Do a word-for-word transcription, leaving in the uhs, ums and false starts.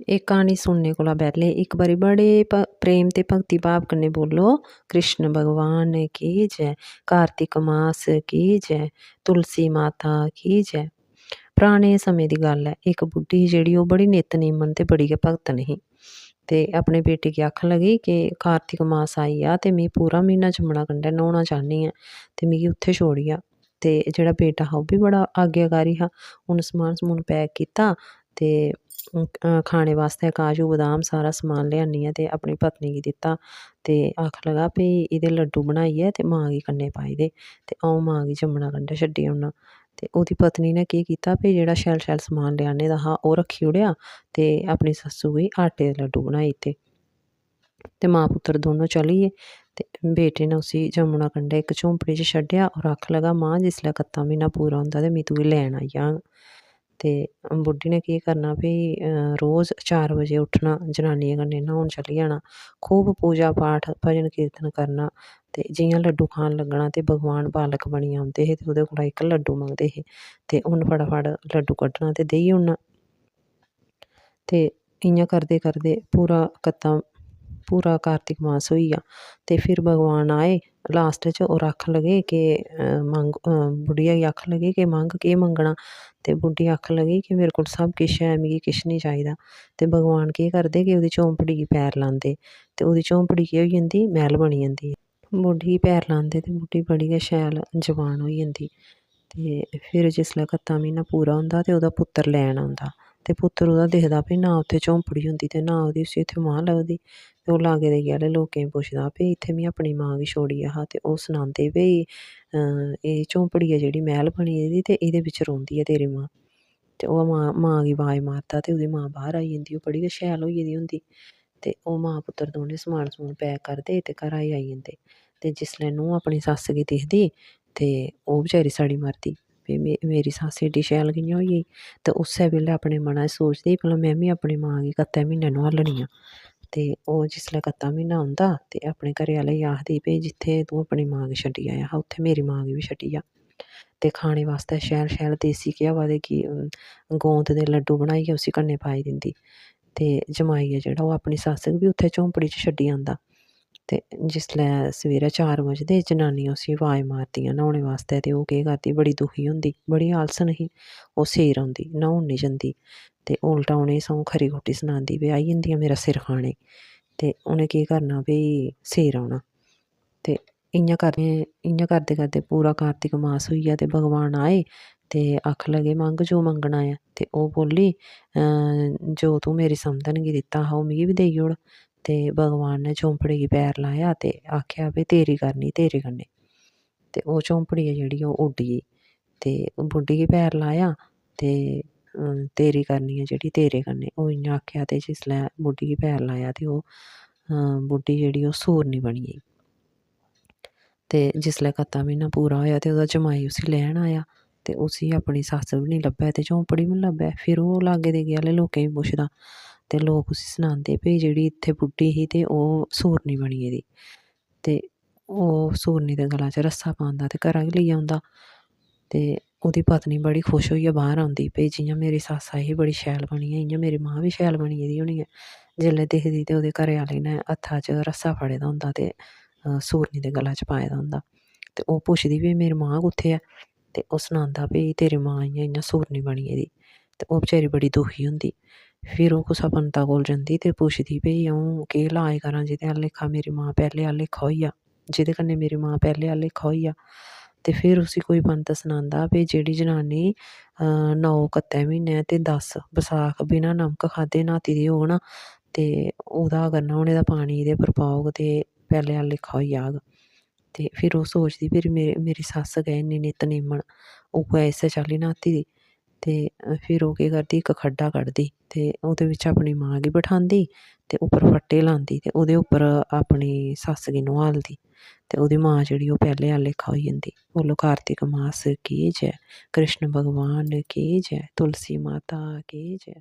एह् क्हानी सुनने कोला पैह्लें इक बारी बड़े भ-, प्रेम ते भक्ति भाव कन्नै बोलो, "कृष्ण भगवान की जय, कार्तिक मास की जय, तुलसी माता की जय।" पराने समें दी गल्ल ऐ, इक बुड्ढी ही जेह्ड़ी, ओह् बड़ी नित निमन ते बड़ी गै भगतन ही। ते अपने बेटे गी आखन लगी कि "कार्तिक मास आई गेआ ते में पूरा म्हीना जमुना कंढै न्हौना चाह्न्नी आं ते मिगी उत्थै छोड़ी आ।" ते जेह्ड़ा बेटा हा, ओह् बी बड़ा आज्ञाकारी हा। उन्न समान समून pack कीता ते, अ, खाने बास्तै काजू, बदाम, सारा समान लेआनियै ते अपनी पत्नी गी दित्ता ते आखन लगा, "भई, एह्दे लड्डू बनाइयै ते मां गी कन्नै पाई दे ते अ'ऊं मां गी जमुना कंढै छड्डी औन्ना।" ते ओह्दी पत्नी ने केह् कीता, भई, जेह्ड़ा शैल-शैल समान लेआने दा हा, ओह् रक्खी ओड़ेआ ते अपनी सस्सू गी आटे दे लड्डू बनाई दित्ते। ते मां पुत्तर दोनों चली गे। ते बेटे ने उसी जमुना कंढै इक झोंपड़ी च छड्डेआ होर आखन लगा, "मां, जिसलै कत्ता म्हीना पूरा होंदा ते में तुगी लैन आई जाङ।" ते बुड्ढी ने केह् करना, भई, अ, रोज चार बजे उट्ठना, जनानियें कन्नै न्हौन चली जाना, खूब पूजा पाठ, भजन कीर्तन करना। ते जि'यां लड्डू खान लग्गना ते भगवान बालक बनियै औंदे हे ते ओह्दे कोला इक लड्डू मंगदे हे ते उन्न फटाफट लड्डू कड्ढना ते देई ओड़ना। ते इ'यां करदे करदे पूरा कत्ता, पूरा कार्तिक मास होई गेआ। ते फिर भगवान आए last च होर आखन लगे कि, अ, मंग-, अ, बुड्ढिया गी आखन लगे कि, "मंग, केह् मंगना?" ते बुड्ढी आखन लगी कि, "मेरे कोल सब किश ऐ, मिगी किश निं चाहिदा।" ते भगवान केह् करदे कि ओह्दी झोंपड़ी गी पैर लांदे ते ओह्दी झोंपड़ी केह् होई जंदी, मैह्ल बनी जंदी। बुड्ढी गी पैर लांदे ते बुड्ढी बड़ी गै शैल जवान होई जंदी। ते फिर जिसलै कत्ता म्हीना पूरा होंदा ते ओह्दा पुत्तर लैन औंदा। ते पुत्तर ओह्दा दिखदा भई ना उत्थै झोंपड़ी होंदी ते ना ओह्दी, उसी उत्थै मां लभदी। ते ओह् लागै देगै आह्ले लोकें गी पुछदा, "भई इत्थै में अपनी मां गी छोड़ी आया हा।" ते ओह् सनांदे, "भई, अ, एह् झोंपड़ी ऐ जेह्ड़ी, मैह्ल बनी गेदी ते एह्दे बिच्च रौंह्दी ऐ तेरी मां।" ते ओह् मां, मां गी अवाज मारदा ते ओह्दी मां बाह्र आई जंदी, ओह् बड़ी गै शैल होई गेदी होंदी। ते ओह् मां पुत्तर दौनें समान समून pack करदे ते घरा गी आई जंदे। ते जिसलै नूंह् अपनी सस्स गी दिखदी ते ओह् बचैरी सड़ी मरदी, "भई मे-, मेरी सस्स एड्डी शैल कि'यां होई गेई?" ते उस्सै बेल्लै अपने मना च सोचदी, "भला में बी अपनी मां गी कत्तै म्हीनै नुहालनी आं।" ते ओह् जिसलै कत्ता म्हीना औंदा ते अपने घरै आह्ले गी आखदी, "भई जित्थै तूं अपनी मां गी छड्डी आया हा, उत्थै मेरी मां गी बी छड्डी आ।" ते खाने बास्तै शैल शैल देसी घ्योआ दे घी, गोंद दे लड्डू बनाइयै उसी कन्नै पाई दिंदी। ते जमाई ऐ जेह्ड़ा, ओह् अपनी सस्स गी बी उत्थै झोंपड़ी च छड्डी आंदा। ते जिसलै सवेरै चार बजदे, जनानियां उसी अवाज मारदियां न्हौने बास्तै, ते ओह् केह् करदी, बड़ी दुखी होंदी, बड़ी आलसन ही, ओह् सेई रौंह्दी, न्हौन निं जंदी। ते उल्टा उ'नेंगी स'ऊं खरी खोटी सनांदी, "भई आई जंदियां मेरा सिर खाने।" ते उ'नें केह् करना, भई सेई रौह्ना। ते इ'यां कर-, इ'यां करदे करदे पूरा कार्तिक मास होई गेआ ते भगवान आए ते आखन लगे, "मंग जो मंगना ऐ।" ते ओह् बोल्ली, "अ, जो तूं मेरी समधन गी दित्ता हा, ओह् मिगी बी देई ओड़।" ते भगवान ने झोंपड़ी गी पैर लाया ते आखेआ, "भई तेरी करनी, तेरे कन्नै।" ते ओह् झोंपड़ी ऐ जेह्ड़ी, ओह् उड्डी गेई। ते बुड्ढी गी पैर लाया ते, अ, "तेरी करनी ऐ जेह्ड़ी, तेरे कन्नै।" ओह् इ'यां आखेआ ते जिसलै बुड्ढी गी पैर लाया ते ओह्, अ, बुड्ढी जेह्ड़ी, ओह् सूरनी बनी गेई। ते जिसलै कत्ता म्हीना पूरा होएआ ते ओह्दा जमाई उसी लैन आया ते उसी अपनी सस्स बी निं लब्भै ते झोंपड़ी बी निं लब्भै। फिर ओह् लागै देगै आह्ले लोकें गी पुछदा ते लोक उसी सनांदे, "भई जेह्ड़ी इत्थै बुड्ढी ही ते ओह् सूरनी बनी गेदी।" ते ओह् सूरनी दे गला च रस्सा पांदा ते घरा गै लेई औंदा। ते ओह्दी पत्नी बड़ी खुश होइयै बाह्र औंदी, भई जि'यां मेरी सस्स आई ही बड़ी शैल बनी ऐ, इ'यां मेरी मां बी शैल बनी गेदी होनी ऐ। जेल्लै दिखदी ते ओह्दे घरै आह्ले ने हत्था च रस्सा फड़े दा होंदा ते, अ, सूरनी दे गला च पाए दा होंदा। ते ओह् पुछदी, "भई मेरी मां कुत्थै ऐ?" ते ओह् सनांदा, "भई तेरी मां इ'यां, इ'यां सूरनी बनी गेदी।" ते ओह् बचैरी बड़ी दुखी होंदी। फिर ओह् कुसै पंता कोल जंदी ते पुछदी, "भई अ'ऊं केह् लाज करां जेह्दे आह्ला लेखा मेरी मां पैह्ले आह्ला लेखा होई जा, जेह्दे कन्नै मेरी मां पैह्ले आह्ला लेखा होई जा?" ते फिर उसी कोई पंत सनांदा, भई जेह्ड़ी जनानी, अ, नौ कत्तै म्हीनै ते दस बसाख बिना नमक खाद्धे न्हाती दी होग ना, ते ओह्दा अगर न्हौने दा पानी एह्दे पर पौग ते पैह्ले आह्ला लेखा होई जाग। ते फिर ओह् सोचदी, "फिर मे-, मेरी सस्स गै इन्नी नित निम्मन, उ'ऐ इस्सै चाल्ली न्हाती दी।" ते फिर ओह् केह् करदी, इक खड्ढा कड्ढदी ते ओह्दे बिच्च अपनी मां गी बठांदी ते उप्पर फट्टे लांदी ते ओह्दे उप्पर अपनी सस्स गी नुहालदी ते ओह्दी मां जेह्ड़ी, ओह् पैह्ले आह्ला लेखा होई जंदी। बोलो, कार्तिक मास की जै, कृष्ण भगवान की जै, तुलसी माता की जै।